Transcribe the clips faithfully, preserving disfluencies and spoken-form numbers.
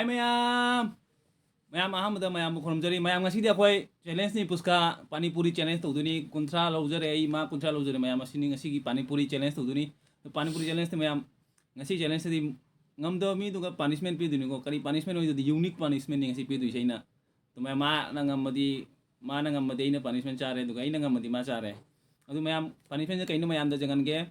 ꯃꯌꯥꯝ, ꯃꯌꯥꯝ ꯑꯍꯥꯟꯕꯗ ꯃꯌꯥꯝꯕꯨ ꯈꯨꯔꯨꯝꯖꯔꯤ꯫ ꯃꯌꯥꯝ, ꯉꯁꯤꯗꯤ ꯑꯩꯈꯣꯏ challenge ꯅꯤ, ꯄꯨꯁꯀꯥ ꯄꯥꯅꯤꯄꯨꯔꯤ challenge ꯇꯧꯗꯣꯏꯅꯤ꯫ ꯀꯨꯟꯊ꯭ꯔꯥ ꯂꯧꯖꯔꯦ ꯑꯩ, ꯃꯥ ꯀꯨꯟꯊ꯭ꯔꯥ ꯂꯧꯖꯔꯦ꯫ ꯃꯌꯥꯝ, ꯑꯁꯤꯅꯤ ꯉꯁꯤꯒꯤ ꯄꯥꯅꯤꯄꯨꯔꯤ challenge ꯇꯧꯗꯣꯏꯅꯤ꯫ ꯄꯥꯅꯤꯄꯨꯔꯤ challenge ꯇ ꯃꯌꯥꯝ, ꯉꯁꯤ challenge ꯁꯤꯗꯤ ꯉꯝꯗꯕ ꯃꯤꯗꯨꯒ punishment ꯄꯤꯗꯣꯏꯅꯤꯀꯣ꯫ ꯀꯔꯤ punishment ꯑꯣꯏꯗꯣꯏꯗꯤ? Unique punishment ꯅꯤ ꯉꯁꯤ ꯄꯤꯗꯣꯏꯁꯦ ꯑꯩꯅ꯫ ꯑꯗꯨ ꯃꯌꯥꯝ, ꯃꯥꯅ ꯉꯝꯃꯗꯤ, ꯃꯥꯅ ꯉꯝꯃꯗꯤ ꯑꯩꯅ punishment ꯆꯥꯔꯦ, ꯑꯗꯨꯒ ꯑꯩꯅ ꯉꯝꯃꯗꯤ ꯃꯥ ꯆꯥꯔꯦ꯫ ꯑꯗꯨ ꯃꯌꯥꯝ, punishment ꯁꯦ ꯀꯩꯅꯣ ꯃꯌꯥꯝꯗ ꯌꯦꯡꯍꯟꯒꯦ꯫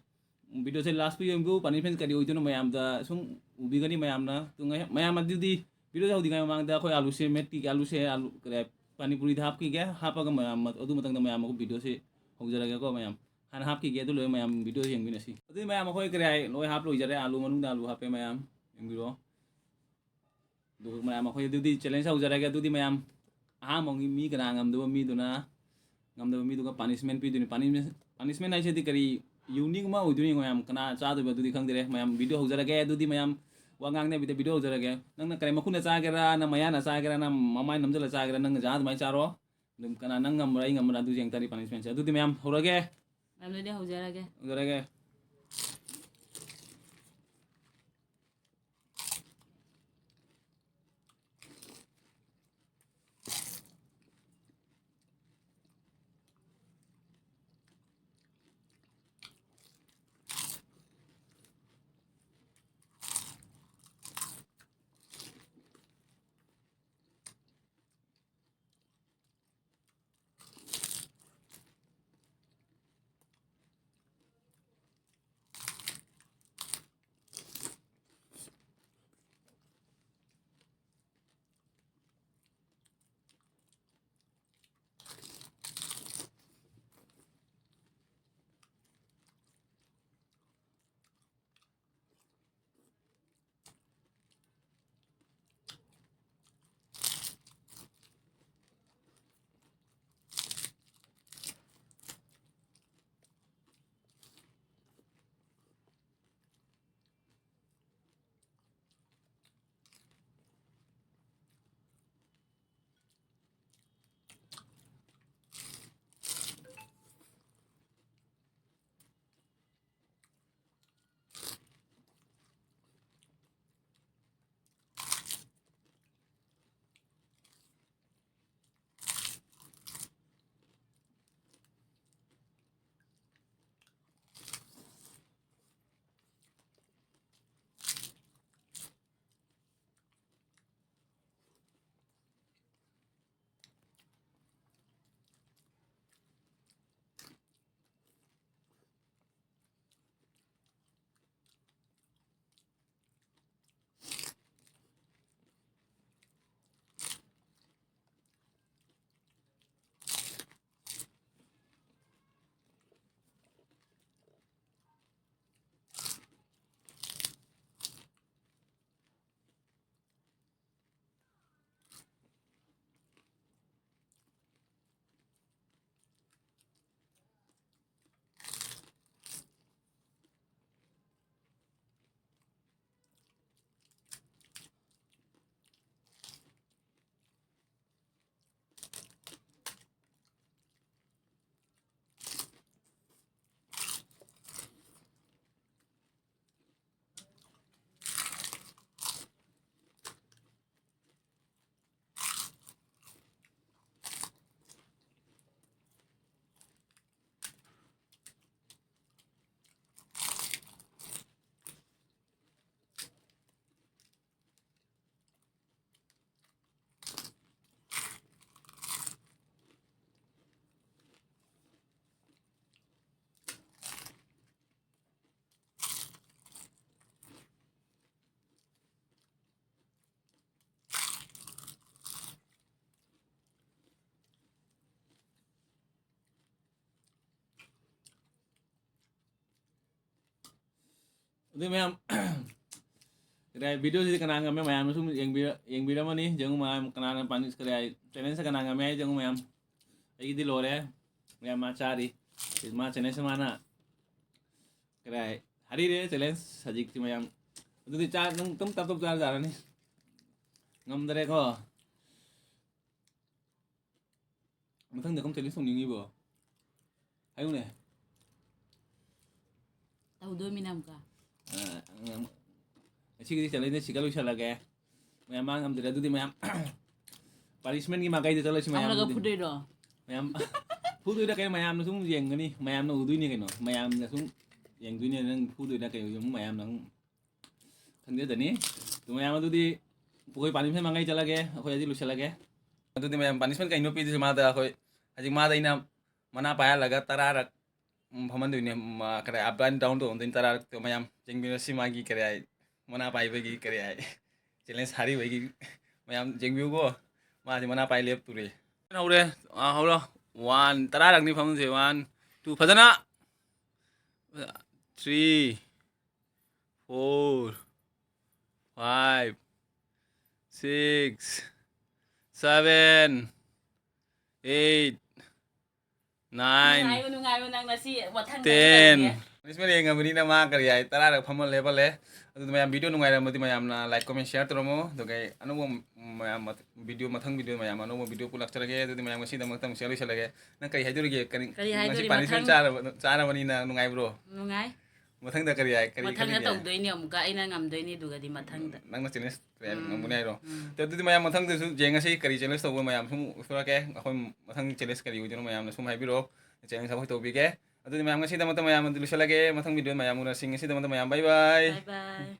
Video ꯁꯦ last ꯄꯨ ꯌꯦꯡꯕꯤꯌꯨ, punishment ꯀꯔꯤ ꯑꯣꯏꯗꯣꯏꯅꯣ ꯃꯌꯥꯝꯗ ꯁꯨꯝ ꯎꯕꯤꯒꯅꯤ ꯃꯌꯥꯝꯅ꯫ ꯑꯗꯨ ꯉꯥꯏ-, ꯃꯌꯥꯝ ꯑꯗꯨꯗꯤ video ꯁꯦ ꯍꯧꯗ꯭ꯔꯤꯉꯩ ꯃꯃꯥꯡꯗ ꯑꯩꯈꯣꯏ ꯑꯥꯂꯨꯁꯦ ꯃꯦꯠꯈꯤꯒꯦ, ꯑꯥꯂꯨꯁꯦ, ꯑꯥꯂꯨ, ꯀꯔꯤ ꯍꯥꯏ, ꯄꯥꯅꯤꯄꯨꯔꯤꯗ ꯍꯥꯞꯈꯤꯒꯦ, ꯍꯥꯞꯄꯒ ꯃꯌꯥꯝ ꯑꯗꯨ ꯃꯇꯪꯗ ꯃꯌꯥꯝ ꯑꯃꯨꯛ video ꯁꯦ ꯍꯧꯖꯔꯒꯦꯀꯣ ꯃꯌꯥꯝ꯫ ꯍꯥꯟꯅ ꯍꯥꯞꯈꯤꯒꯦ, ꯑꯗꯨ ꯂꯣꯏꯔ ꯃꯌꯥꯝ video ꯌꯦꯡꯃꯤꯟꯅꯁꯤ꯫ ꯑꯗꯨꯗꯤ ꯃꯌꯥꯝ ꯑꯩꯈꯣꯏ ꯀꯔꯤ ꯍꯥꯏ, ꯂꯣꯏ ꯍꯥꯞ ꯂꯣꯏꯖꯔꯦ, ꯑꯥꯂꯨ ꯃꯅꯨꯡꯗ ꯑꯥꯂꯨ ꯍꯥꯞꯄꯦ ꯃꯌꯥꯝ, ꯌꯦꯡꯕꯤꯔꯣ꯫ ꯑꯗꯨꯒ ꯃꯌꯥꯝ ꯑꯩꯈꯣꯏ ꯑꯗꯨꯗꯤ challenge ꯍꯧꯖꯔꯒꯦ꯫ ꯑꯗꯨꯗꯤ ꯃꯌꯥꯝ ꯑꯍꯥꯟꯕꯒꯤ ꯃꯤ ꯀꯅꯥ ꯉꯝꯗꯕ ꯃꯤꯗꯨꯅ, ꯉꯝꯗꯕ ꯃꯤꯗꯨꯒ punishment ꯄꯤꯗꯣꯏꯅꯤ꯫ Punishment, punishment ꯍꯥꯏꯁꯤꯗꯤ ꯀꯔꯤ unique ꯑꯃ ꯑꯣꯏꯗꯣꯏꯅꯤ ꯃꯌꯥꯝ, ꯀꯅꯥ ꯆꯥꯗꯣꯏꯕ ꯑꯗꯨꯗꯤ ꯈꯪꯗꯔꯦ꯫ ꯃꯌꯥꯝ video ꯍꯧꯖꯔꯒꯦ꯫ ꯑꯗꯨꯗꯤ ꯃꯌꯥꯝ ꯋꯥ ꯉꯥꯡꯅꯕꯤꯗ video ꯍꯧꯖꯔꯒꯦ꯫ ꯅꯪꯅ ꯀꯔꯤ ꯃꯈꯨꯠꯅ ꯆꯥꯒꯦꯔꯥ, ꯅꯪ ꯃꯌꯥꯅ ꯆꯥꯒꯦꯔꯥ, ꯅꯪ ꯃꯃꯥꯏ ꯅꯝꯖꯜꯂ ꯆꯥꯒꯦꯔꯥ, ꯅꯪ ꯅꯁꯥ ꯑꯗꯨꯃꯥꯏꯅ ꯆꯥꯔꯣ꯫ ꯑꯗꯨꯝ ꯀꯅꯥ ꯅꯪ ꯉꯝꯕ꯭ꯔꯥ ꯑꯩ ꯉꯝꯕ꯭ꯔꯥ ꯑꯗꯨ ꯌꯦꯡ ꯇꯥꯔꯦ punishment ꯁꯦ꯫ ꯑꯗꯨꯗꯤ ꯃꯌꯥꯝ ꯍꯧꯔꯒꯦ꯫ ꯃꯌꯥꯝ ꯑꯗꯨꯗꯤ ꯍꯧꯖꯔꯒꯦ꯫ ꯍꯧꯖꯔꯒꯦ꯫ ꯑꯗꯨ ꯃꯌꯥꯝ, ꯀꯗꯥꯏ, ꯚꯤꯗꯤꯑꯣꯁꯤꯗꯤ ꯀꯅꯥ ꯉꯝꯃꯦ? ꯃꯌꯥꯝꯅ ꯁꯨꯝ ꯌꯦꯡꯕꯤꯔ-, ꯌꯦꯡꯕꯤꯔꯝꯃꯅꯤ꯫ ꯌꯦꯡꯉꯨ ꯃꯌꯥꯝ, ꯀꯅꯥꯅ ꯄꯥꯅꯤ-, ꯀꯗꯥꯏ, ꯆꯦꯂꯦꯟꯖꯁꯦ ꯀꯅꯥ ꯉꯝꯃꯦ ꯍꯥꯏ ꯌꯦꯡꯉꯨ ꯃꯌꯥꯝ꯫ ꯑꯩꯒꯤꯗꯤ ꯂꯣꯏꯔꯦ꯫ ꯃꯌꯥꯝ ꯃꯥ ꯆꯥꯔꯤ꯫ ꯃꯥ ꯆꯦꯂꯦꯟꯖꯁꯦ ꯃꯥꯅ, ꯀꯗꯥꯏ, ꯍꯥꯏꯔꯤꯔꯦ ꯆꯦꯂꯦꯟꯖ ꯍꯧꯖꯤꯛꯇꯤ ꯃꯌꯥꯝ꯫ ꯑꯗꯨꯗꯤ ꯆꯥ-, ꯅꯪ ꯑꯗꯨꯝ ꯇꯞ ꯇꯞ ꯆꯥꯔ ꯆꯥꯔꯅꯤ꯫ ꯉꯝꯗꯔꯦꯀꯣ꯫ ꯃꯊꯪꯗ ꯀꯝ ꯆꯦꯂꯦꯟꯖ ꯇꯧꯅꯤꯡꯉꯤꯕꯣ? ꯍꯥꯏꯌꯨꯅꯦ꯫ ꯇꯧꯗꯣꯏꯃꯤꯅ ꯑꯃꯨꯛꯀ꯫ ꯑ, ꯉꯁꯤꯒꯤꯗꯤ ꯆꯦꯂꯦꯟꯖꯁꯦ ꯁꯤꯒ ꯂꯣꯏꯁꯤꯜꯂꯒꯦ꯫ ꯃꯌꯥꯝ ꯃꯥ ꯉꯝꯗ꯭ꯔꯦ꯫ ꯑꯗꯨꯗꯤ ꯃꯌꯥꯝ ꯄꯥꯅꯤꯁꯃꯦꯟꯒꯤ ꯃꯥꯏꯀꯩꯗ ꯆꯠꯂꯁꯤ ꯃꯌꯥꯝ꯫ ꯐꯝꯂꯒ ꯑꯗꯨꯗꯤ ꯐꯨꯗꯣꯏꯔꯣ? ꯃꯌꯥꯝ ꯐꯨꯗꯣꯏꯔꯥ ꯀꯩꯅꯣ? ꯃꯌꯥꯝꯅ ꯁꯨꯝ ꯌꯦꯡꯒꯅꯤ꯫ ꯃꯌꯥꯝꯅ ꯎꯗꯣꯏꯅꯤ ꯀꯩꯅꯣ? ꯃꯌꯥꯝꯅ ꯁꯨꯝ ꯌꯦꯡꯗꯣꯏꯅꯦ꯫ ꯅꯪ ꯐꯨꯗꯣꯏꯔꯥ ꯀꯩꯅꯣ? ꯃꯌꯥꯝꯅ ꯁꯨꯝ ꯈꯪꯖꯗꯅꯤ꯫ ꯑꯗꯨ ꯃꯌꯥꯝ ꯑꯗꯨꯗꯤ ꯑꯩꯈꯣꯏ ꯄꯥꯅꯤꯁꯃꯦꯟ ꯃꯥꯏꯀꯩ ꯆꯠꯂꯒꯦ꯫ ꯑꯩꯈꯣꯏ ꯑꯗꯨꯗꯤ ꯂꯣꯏꯁꯤꯜꯂꯒꯦ꯫ ꯑꯗꯨꯗꯤ ꯃꯌꯥꯝ ꯄꯥꯅꯤꯁꯃꯦꯟ ꯀꯩꯅꯣ ꯄꯤꯗꯣꯏꯁꯦ? ꯃꯥꯗ ꯑꯩꯈꯣꯏ ꯍꯧꯖꯤꯛ ꯃꯥꯗ ꯑꯩꯅ ꯃꯅꯥ ꯄꯥꯏꯍꯜꯂꯒ ꯇꯔꯥꯔꯛ, ꯎꯝ, ꯐꯝꯍꯟꯗꯣꯏꯅꯦ꯫ ꯃꯥ, ꯀꯔꯤ, up and down ꯇꯧꯍꯟꯗꯣꯏꯅꯦ ꯇꯔꯥꯔꯛꯇꯣ꯫ ꯃꯌꯥꯝ ꯌꯦꯡꯕꯤꯔꯁꯤ ꯃꯥꯒꯤ, ꯀꯔꯤ ꯍꯥꯏ, ꯃꯅꯥ ꯄꯥꯏꯕꯒꯤ, ꯀꯔꯤ ꯍꯥꯏ, ꯆꯦꯂꯦꯟꯖ ꯍꯥꯔꯤꯕꯒꯤ꯫ ꯃꯌꯥꯝ ꯌꯦꯡꯕꯤꯌꯨꯀꯣ꯫ ꯃꯥꯁꯦ ꯃꯅꯥ ꯄꯥꯏ ꯂꯦꯞꯇꯣꯔꯦ꯫ ꯍꯧꯔꯦ꯫ ꯑꯥ, ꯍꯧꯔꯣ꯫ ꯋꯥꯟ, ꯇꯔꯥꯔꯛꯅꯤ ꯐꯝꯗꯣꯏꯁꯦ꯫ ꯋꯥꯟ, ꯇꯨ, ꯐꯖꯅ꯫ Three, four, five, six, seven, eight, nine, ꯅꯨꯡꯉꯥꯏꯌꯨ, ꯅꯨꯡꯉꯥꯏꯌꯨ, ꯅꯪ ꯉꯁꯤ ꯃꯊꯪꯗ ꯇꯦꯟ꯫ ꯇꯧꯔꯒꯦ꯫ ꯄꯥꯅꯤꯁꯃꯦꯟ ꯌꯦꯡꯉꯕꯅꯤꯅ ꯃꯥ, ꯀꯔꯤ ꯍꯥꯏ, ꯇꯔꯥꯔꯛ ꯐꯝꯃ ꯂꯦꯞꯍꯜꯂꯦ꯫ ꯑꯗꯨꯗ ꯃꯌꯥꯝ ꯚꯤꯗꯤꯑꯣ ꯅꯨꯡꯉꯥꯏꯔꯝꯃꯗꯤ ꯃꯌꯥꯝꯅ like, comment, share ꯇꯧꯔꯝꯃꯣ꯫ ꯑꯗꯨꯒ ꯑꯩ ꯑꯅꯧꯕ ꯃꯌꯥꯝ ꯃꯊ-, ꯚꯤꯗꯤꯑꯣ, ꯃꯊꯪ ꯚꯤꯗꯤꯑꯣ ꯃꯌꯥꯝ ꯑꯅꯧꯕ ꯚꯤꯗꯤꯑꯣ ꯄꯨꯂꯛꯆꯔꯒꯦ꯫ ꯑꯗꯨꯗꯤ ꯃꯌꯥꯝ ꯉꯁꯤꯗꯃꯛꯇ ꯑꯃꯨꯛ ꯁꯤꯗ ꯂꯣꯏꯁꯤꯜꯂꯒꯦ꯫ ꯅꯪ ꯀꯔꯤ ꯍꯥꯏꯗꯣꯔꯤꯒꯦ? ꯀꯔꯤ, ꯀꯔꯤ ꯉꯁꯤ ꯍꯥꯏꯗꯣꯔꯤ? ꯄꯥꯅꯤꯁꯃꯦꯟ ꯃꯊꯪ ꯆꯥꯔꯕ-, ꯆꯥꯔꯕꯅꯤꯅ ꯅꯨꯡꯉꯥꯏꯕ꯭ꯔꯣ? ꯅꯨꯡꯉꯥꯏ꯫ ꯃꯊꯪꯗ ꯀꯔꯤ ꯍꯥꯏ-, ꯀꯔꯤ ꯃꯊꯪꯗ ꯈꯜꯂꯤꯒꯦ? ꯇꯧꯗꯣꯏꯅꯦ ꯑꯃꯨꯛꯀ, ꯑꯩꯅ ꯉꯝꯗꯣꯏꯅꯦ ꯑꯗꯨꯒꯗꯤ ꯃꯊꯪꯗ꯫ ꯅꯪꯅ ꯆꯦꯂꯦꯟꯖ ꯀꯌꯥ ꯎꯝ, ꯉꯝꯒꯅꯤ ꯍꯥꯏꯔꯣ? ꯎꯝ꯫ ꯑꯗꯣ ꯑꯗꯨꯗꯤ ꯃꯌꯥꯝ ꯃꯊꯪꯗꯁꯨ ꯌꯦꯡꯉꯁꯤ ꯀꯔꯤ ꯆꯦꯂꯦꯟꯖ ꯇꯧꯕ ꯃꯌꯥꯝ ꯁꯨꯝ ꯎꯠꯊꯣꯔꯛꯀꯦ꯫ ꯑꯩꯈꯣꯏ ꯃꯊꯪ ꯆꯦꯂꯦꯟꯖ ꯀꯔꯤ ꯑꯣꯏꯗꯣꯏꯅꯣ ꯃꯌꯥꯝꯅ ꯁꯨꯝ ꯍꯥꯏꯕꯤꯔꯛꯑꯣ꯫ ꯆꯦꯂꯦꯟꯖ ꯑꯩꯈꯣꯏ ꯇꯧꯕꯤꯒꯦ꯫ ꯑꯗꯨꯗꯤ ꯃꯌꯥꯝ ꯉꯁꯤꯗꯃꯛꯇ ꯃꯌꯥꯝ ꯑꯗꯨ ꯂꯣꯏꯁꯤꯜꯂꯒꯦ꯫ ꯃꯊꯪ ꯚꯤꯗꯤꯑꯣꯗ ꯃꯌꯥꯝ ꯎꯅꯔꯁꯤ꯫ ꯉꯁꯤꯗꯃꯛꯇ ꯃꯌꯥꯝ bye bye꯫ Bye bye꯫